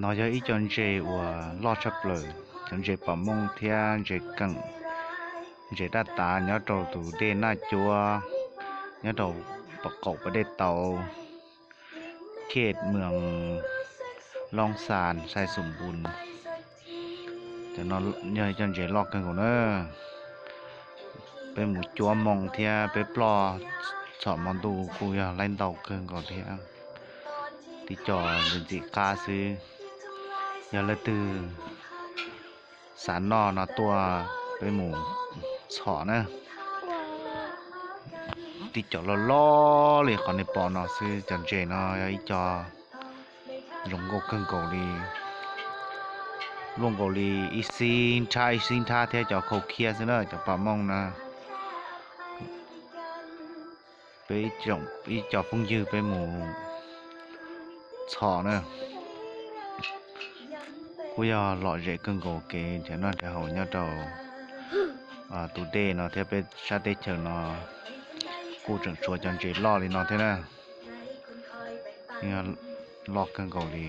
No yog ib co ntses uas loj tshaj plaws, cov ntses pom mooj thiab ntses keem, ntses daj tav nyob rau tus dej Naj Cuab, nyob rau pom qaum pas dej tauv, khej moos Loob Xas, Xais Xum Npus. Cov no yog ib co ntses loj kawg nkaus na. Peb mus cuab moo thiab peb ploj txhom hmo ntuj kuj yog laib ntau kawg nkaus thiab. Tib co ntxim ntxim qab xwb. Yog leej twg xav noj no tuaj peb mus txhom na. Tib co loj loj li qhov nej pom no xwb, cov ntses no yog ib co zoo nkauj kawg nkaus li, luaj nkaus li ib xib nrhab ib xib nrhab thiab cov khau khiab xwb na, cov pom mooj na. Peb ib co phooj ywg peb mus txhom na. Kuj yog lom zem kawg nkaus kev nrhiav noj nrhiav haus nyob rau tus dej no thiab peb sab teb chaws no kuj tseem tshuav cov ntses loj li no thiab na. Loj kawg nkaus li.